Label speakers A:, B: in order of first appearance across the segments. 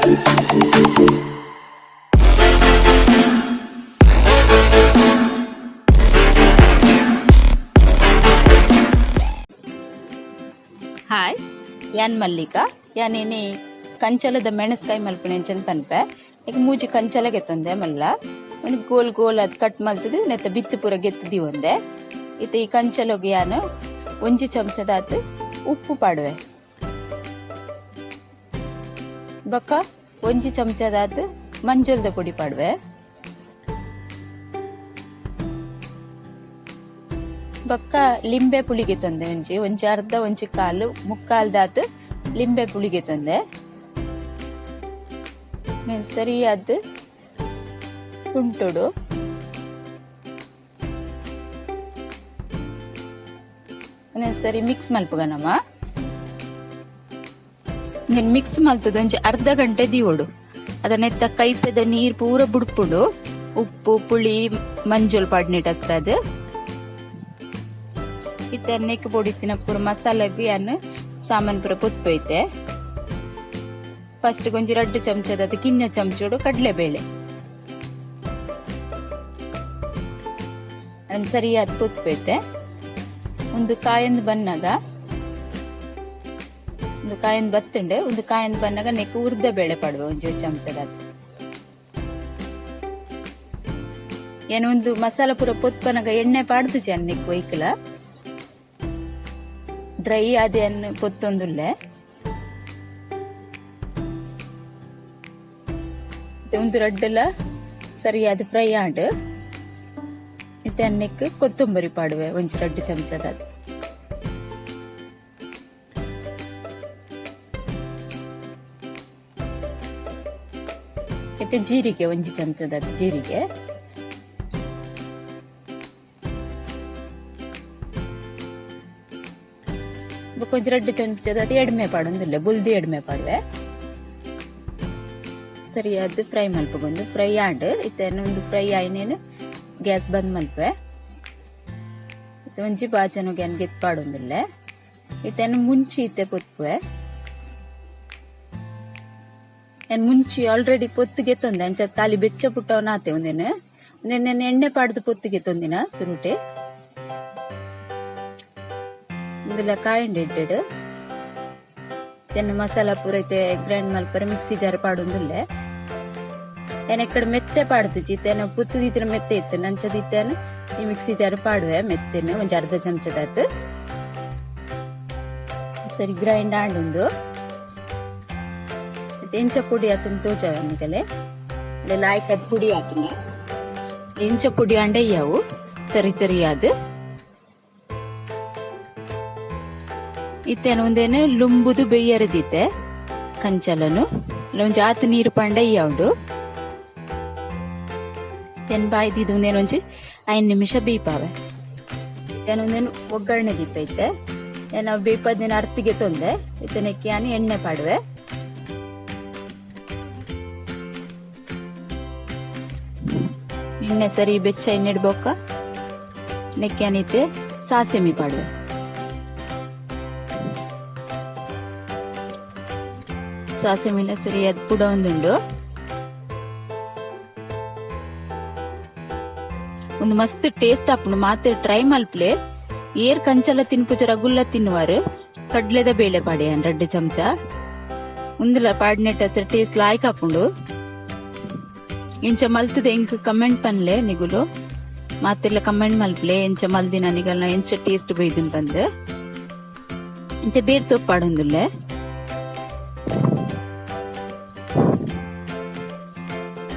A: Hi, ಯಾನ್ ಮಲ್ಲಿಕಾ. ಯಾನೇನಿ ಕಂಚಲದ ಮೆಣಸ್ಕಾಯಿ ಮಲ್ಪುನೆ ಅಂಚನ್ ಪನ್ಪೆ. ಇಕ್ ಮೂಜಿ ಕಂಚಲ ಗೆತ್ತೊಂದೆ ಮಲ್ಲ ಒಂಜಿ ಗೋಲ್ ಗೋಲ್ ಅದ್ ಕಟ್ ಮಲ್ತದು ನೆತ್ತ ಬಿತ್ತು ಪೂರ ಗೆತ್ತು ದೀವೊಂದೆ. ಇತ್ತೆ ಈ ಕಂಚಲೊಗು ಯಾನ್ ಒಂಜಿ ಚಮಚದಾತ್ ಉಪ್ಪು ಪಾಡುವೆ. ಬೊಕ್ಕ ಒಂಜಿ ಚಮಚದಾತ್ ಮಂಜಲ್ದ ಪೊಡಿ ಪಾಡುವೆ. ಬೊಕ್ಕ ಲಿಂಬೆ ಪುಳಿ ಗೆತ್ತೊಂದೆ ಒಂಜಿ ಒಂಜಿ ಅರ್ಧ ಒಂಜಿ ಕಾಲು ಮುಕ್ಕಾಲ್ ದಾತ್ ಲಿಂಬೆ ಪುಳಿ ಗೆತ್ತೊಂದೆ. ಸರಿಯಾದ್ ಕುಂಟುಡು ಸರಿ ಮಿಕ್ಸ್ ಮಲ್ಪುಗ ನಮ. ಮಿಕ್ಸ್ ಮಲ್ತದ ಒಂಜಿ ಅರ್ಧ ಗಂಟೆ ದೀವೊಡು. ಅದನ್ನೆತ್ತ ಕೈಪೆದ ನೀರ್ ಪೂರ ಬುಡ್ಪುಂಡು. ಉಪ್ಪು ಪುಳಿ ಮಂಜಲ್ ಪಾಡ್ನೆಟ್ ಅಸ್ತಾದ್. ಇತ್ತೆ ನೆಕ್ ಪೊಡಿತ್ತಿನ ಪೂರ ಮಸಾಲೆಗ್ ಯಾನ್ ಸಾಮಾನ್ ಪೂರ ಪೊತ್ಪೈತೆ. ಫಸ್ಟ್ ಒಂಜಿ ರಡ್ಡ್ ಚಮಚದ ಕಿನ್ನ ಚಮಚೋಡು ಕಡಲೆಬೇಳೆ ಸರಿಯಾದ ಪೊತ್ಪೈತೆ. ಒಂದು ಕಾಯಂದು ಬನ್ನಾಗ ಒಂದು ಕಾಯಂದು ಬತ್ತುಂಡು. ಒಂದು ಕಾಯಂದು ಬನ್ನಾಗ ನೆಕ್ ಉರ್ದ ಬೇಳೆ ಪಾಡುವ ಒಂಜಿ ಚಮಚದ. ಏನು ಒಂದು ಮಸಾಲ ಪೂರ ಪೊತ್ಪನಗ ಎಣ್ಣೆ ಪಾಡ್ದು ಜನ್ ನೆಕ್ ಒಯ್ಕಲ ಡ್ರೈ ಆದ ಪೊತ್ತೊಂದುಲ್ಲೆ. ಒಂದು ರಡ್ಡಲ ಸರಿಯಾದ ಫ್ರೈ ಆಂಡ್. ಇತ್ತೆ ಅನ್ನಕ್ಕೆ ಕೊತ್ತಂಬರಿ ಪಾಡುವೆ ಒಂಜಿ ರಡ್ಡು ಚಮಚದ. ಇತ್ತೆ ಜೀರಿಗೆ ಒಂಜಿ ಚಮಚದ ಜೀರಿಗೆ. ಬೊಕ್ಕ ಒಂಜಿ ರಡ್ಡು ಚಮಚದ ಎಡ್ಮೆ ಪಾಡೊಂದುಲ್ಲೆ, ಬುಲ್ದಿ ಎಡ್ಮೆ ಪಾಡುವೆ. ಸರಿಯಾದ ಫ್ರೈ ಮಲ್ಪಗೊಂದು ಫ್ರೈ ಆಂಡ್. ಇತ್ತೆ ಒಂದು ಫ್ರೈ ಆಯ್ನೇನು ಗ್ಯಾಸ್ ಬಂದ್ ಮಲ್ಪೆ. ಇತ್ತೆ ಒಂಜಿ ಬಾಜನ ಗ್ಯಾನ್ ಗೆತ್ ಪಾಡೊಂದುಲ್ಲೆ. ಇತ್ತೆ ಮುಂಚಿ ಇತ್ತೆ ಪೊತ್ಪುವೆ. ಏನ್ ಮುಂಚಿ ಆಲ್ರೆಡಿ ಪೊತ್ತು ಗೆತ್ತೊಂದೆ ಅಂಚ ಖಾಲಿ ಬೆಚ್ಚ ಪುಟ್ಟವನಾತೆ. ಒಂದೇನು ಒಂದೇನು ಎಣ್ಣೆ ಪಾಡ್ದು ಪೊತ್ತು ಗೆತ್ತೊಂದಿನ ಸುರುಟೆ. ಇಂದೆಲ್ಲ ಕಾಯಿಂಡ್ ಇಡ್ಡೆಡ್ ತೆನ್ನ ಮಸಾಲ ಪೂರ ಐತೆ ಗ್ರೈಂಡ್ ಮಲ್ಪರೆ ಮಿಕ್ಸಿ ಜಾರ್ ಪಾಡೊಂದುಲ್ಲೆ. ಏನ ಎಕ್ಕಡೆ ಮೆತ್ತೆ ಪಾಡ್ದುಜಿ ಇತ್ತೇನ ಪುತ್ತು ದೀತಿನ ಮೆತ್ತೆ ಇತ್ತು ನಂಚದಿತ್ತೇನ ಈ ಮಿಕ್ಸಿ ಜಾರ್ ಪಾಡುವೆ ಮೆತ್ತೆನು ಒಂಜಿ ಅರ್ಧ ಚಮಚದಾತ್. ಸರಿ ಗ್ರೈಂಡ್ ಆಂಡುಂದು. ಎಂಚ ಪುಡಿ ಆತನ ತೋಜಾವೆ ನಿಗಲೆ ಲಾಯ್ಕ್ ಅದ್ ಪುಡಿ ಆತನ ಎಂಚ ಪುಡಿ ಅಂಡಯ್ಯಾವು ತರಿ ತರಿಯಾದ. ಇತ್ತೇನ ಒಂದೇನು ಲುಂಬುದು ಬೆಯ್ಯರದಿತ್ತೆ ಕಂಚಲನು ಒಂಜಿ ಆತ್ ನೀರು ಪಂಡ ಇಯ್ಯಾವುಂಡು. ತೆನ್ ಬಾಯ್ದಿದ್ದು ಒಂದೇನು ಒಂಜಿ 5 ನಿಮಿಷ ಬೇಯ್ಪಾವೆ. ಇತ್ತೇನು ಒಂದೇನು ಒಗ್ಗರಣೆ ದೀಪ ಐತೆ. ನಾವು ಬೇಯ್ಪದ್ನೇನು ಅರ್ತಿಗೆ ತೊಂದೆ. ಇತ್ತನೆಕ್ಕೆ ಯಾನು ಎಣ್ಣೆ ಪಾಡುವೆ. ಎಣ್ಣೆ ಸರಿ ಬೆಚ್ಚ ಎಣ್ಣೆ ನೆಕ್ಕೆ ಅನಿತೆ ಸಾಸೆಮಿ ಪಾಡುವೆ. ಸಾಸೆಮಿಲ ಸರಿ ಅದು ಪುಡ ಒಂದುಂಡು. ಒಂದು ಮಸ್ತ್ ಟೇಸ್ಟ್ ಆಪುಂಡು. ಮಾತೆ ಟ್ರೈ ಮಲ್ಪ್ಲೆ. ಏರ್ ಕಂಚಲ ತಿನ್ಪುಜ ರಗುಲ್ಲ ತಿನ್ನುವಾರು. ಕಡ್ಲೆದ ಬೇಳೆ ಪಾಡಿ ರಡ್ಡು ಚಮಚ ಉಂದುಲ ಪಾಡ್ನೆಟ್ ಹಸರು ಟೇಸ್ಟ್ ಲಾಯ್ಕ್ ಆಪುಂಡು. ಇಂಚ ಮಲ್ತದ ಎಂಕ್ ಕಮೆಂಟ್ ಪನ್ಲೆ ನಿಗುಲು. ಮಾತೆಲ್ಲ ಕಮೆಂಟ್ ಮಲ್ಪ್ಲೆ ಎಂಚ ಮಲ್ದಿನ ನಿಗಲ್ನ ಎಂಚ ಟೇಸ್ಟ್ ಬೈದಿನ ಬಂದ್. ಇಂತ ಬೇರ್ ಸೊಪ್ಪು ಪಾಡೊಂದುಲ್ಲೆ.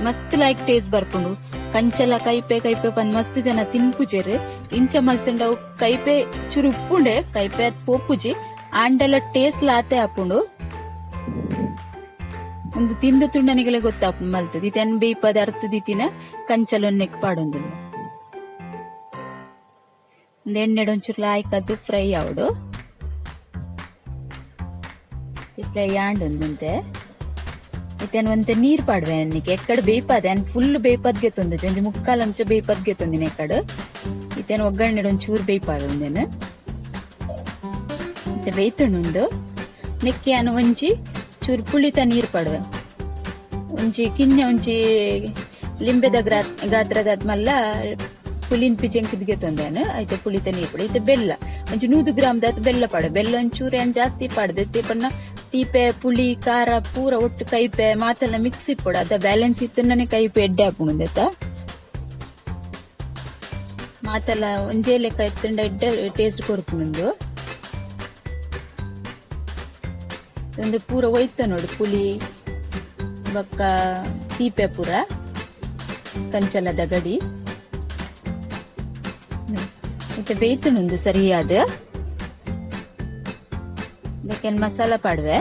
A: ಮಸ್ತ್ ಲೈಕ್ ಟೇಸ್ಟ್ ಬರ್ಪುಂಡು. ಕಂಚಲ ಕೈಪೆ ಕೈಪೆ ಬಂದ್ ಮಸ್ತ್ ಜನ ತಿನ್ಪುಜೆರ್. ಇಂಚ ಮಲ್ತುಂಡವು ಕೈಪೆ ಚುರು ಉಪ್ಪುಂಡೆ ಕೈಪೆ ಅದ್ ಪೋಪುಜಿ ಆಂಡಲ ಟೇಸ್ಟ್ ಲಾತೆ ಆಪುಂಡು. ಒಂದು ತಿಂದ ತುಂಡನಿಗೆಲ್ಲ ಗೊತ್ತಾಪುಂಡು ಮಲ್ತದ. ಇತೆನ್ ಬೇಯ್ಪದ ಅರ್ಥ ದೀತಿನ ಕಂಚಲೊನ್ನೆಕ್ ಪಾಡೊಂದುಲ್ಲ. ಒಂದು ಎಣ್ಣೆಡ್ ಒಂಚೂರು ಲಾಯ್ಕ್ ಅದು ಫ್ರೈ ಆವಡು. ಫ್ರೈ ಆಂಡೊಂದುಂತೆ. ಇತ್ತೇನು ಒಂತೆ ನೀರ್ ಪಾಡುವೆ ಅನ್ನಿಕೆ ಎಕ್ಕಡ ಬೇಯ್ಪಾದೆ ಅನ್ ಫುಲ್ ಬೇಯ್ಪದ್ಗೆ ತೊಂದು ಒಂಜಿ ಮುಕ್ಕಾಲ್ ಅಂಚ ಬೇಯ್ಪದ್ಗೆ ತೊಂದಿನ ಎಕ್ಕಡು. ಇತ್ತೇನು ಒಗ್ಗರಣೆ ಒಂಚೂರು ಬೇಯ್ಪಾವೆ ಒಂದೇನು. ಇತ್ತೆ ಬೇಯ್ತುಂಡು. ನೆಕ್ಕೆ ಅನು ಒಂಜಿ ಚೂರು ಪುಳಿತ ನೀರ್ ಪಾಡುವೆ. ಒಂಜಿ ಕಿನ್ಯ ಒಂಜಿ ಲಿಂಬೆದ ಗಾತ್ರದ ಮಲ್ಲ ಪುಲಿನ್ ಪಿಜೆಂಕ್ ಗೆತೊಂದೇನು ಐತೆ ಪುಳಿತ ನೀರ್ ಪಡ ಇತ್ತೆ ಬೆಲ್ಲ ಒಂಜಿ 100 ಗ್ರಾಮ್ ದಾತ್ ಬೆಲ್ಲ ಪಾಡ. ಬೆಲ್ಲ ಒಂಚೂರು ಏನ್ ಜಾಸ್ತಿ ಪಾಡ್ದು ಪನ್ನ ತೀಪೆ ಪುಳಿ ಖಾರ ಪೂರ ಒಟ್ಟು ಕೈಪೆ ಮಾತೆಲ್ಲ ಮಿಕ್ಸ್ ಇಪ್ಪೊಡು. ಅದ ಬ್ಯಾಲೆನ್ಸ್ ಇತ್ತುಂಡನೆ ಕೈಪೆ ಎಡ್ಡೆ ಆಪುಂಡು ದೆತ್ತ ಮಾತೆಲ್ಲ ಒಂಜೇ ಲೆಕ್ಕ ಇತ್ತುಂಡ ಎಡ್ಡೆ ಟೇಸ್ಟ್ ಕೊರ್ಪುಂಡು. ಉಂದು ಪೂರ ಒಯ್ತ ನೋಡು ಪುಳಿ ಬೊಕ್ಕ ತೀಪೆ ಪೂರ ಕಂಚಲದ ಗಡಿ ಇತ್ತೆ ಬೇಯ್ತುಂಡು ಸರಿಯಾದ. ಇದಕ್ಕೆ ಮಸಾಲ ಪಾಡುವೆ.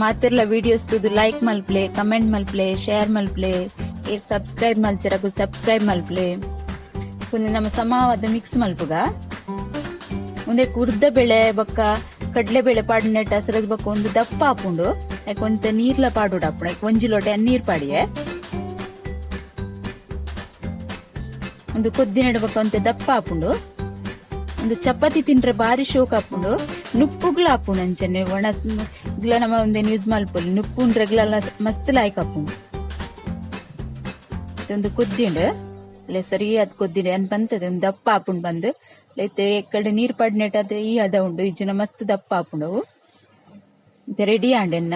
A: ಮಾತೆರ್ಲ ವಿಡಿಯೋಸ್ ತೂದು ಲೈಕ್ ಮಲ್ಪ್ಲೆ, ಕಮೆಂಟ್ ಮಲ್ಪ್ಲೆ, ಶೇರ್ ಮಲ್ಪ್ಲೆ, ಏರ್ ಸಬ್ಸ್ಕ್ರೈಬ್ ಮಲ್ಚರಗು ಸಬ್ಸ್ಕ್ರೈಬ್ ಮಲ್ಪ್ಲೆ. ಪುನಃ ನಮ್ಮ ಸಮವಾದ ಮಿಕ್ಸ್ ಮಲ್ಪುಗ. ಉಂದೆ ಉರ್ದ ಬೇಳೆ ಬೊಕ್ಕ ಕಡ್ಲೆ ಬೇಳೆ ಪಾಡಿನೆಟ್ ಹಸರದ ಬೊಕ್ಕ ಒಂದು ದಪ್ಪ ಆಪುಂಡು. ಯಾಕೆ ಒಂತೆ ನೀರ್ಲ ಪಾಡೋಡು ಆಪುಂಡು. ಯಾಕೆ ಒಂಜಿ ಲೋಟೆ ನೀರ್ ಪಾಡಿಯೆ. ಒಂದು ಕೊದ್ದಿನೆಡ್ ಬೊಕ್ಕ ಒಂತೆ ದಪ್ಪ ಆಪುಂಡು. ಒಂದು ಚಪಾತಿ ತಿಂದ್ರೆ ಬಾರಿ ಶೋಕ್ ಆಪುಂಡು. ನುಪ್ಪುಗ್ಲ ಆಪುಂಡು ಅಂಚನೆ ಒಣಸ್ ಗ್ಲ ನಮ್ಮ ಒಂದೇನು ಯೂಸ್ ಮಲ್ಪೊಲಿ. ನುಪ್ಪು ಉಂಡ್ರೆಗ್ಲ ಮಸ್ತ್ ಲಾಯ್ಕ್ ಆಪುಂಡು. ಒಂದು ಕೊದ್ದಿಂಡು ಅಲ್ಲೇ ಸರಿಯಾದ ಕೊದ್ದಿಂಡು ಏನ್ ಬಂತದೆ ಒಂದು ದಪ್ಪ ಆಪುಂಡು ಬಂದು ಲೈತೆ ಎಕ್ಕಡೆ ನೀರ್ ಪಡ್ನೆಟ್ ಅದ ಈ ಅದ ಉಂಡು ಇಜ್ಜಿನ ಮಸ್ತ್ ದಪ್ಪ ಆಪುಂಡು ಅವು. ರೆಡಿ ಆಂಡ್ ಎನ್ನ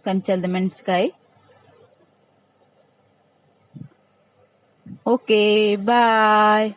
A: ಕಂಚಲ್ದ ಮೆಣಸ್ಕಾಯಿ. Okay bye.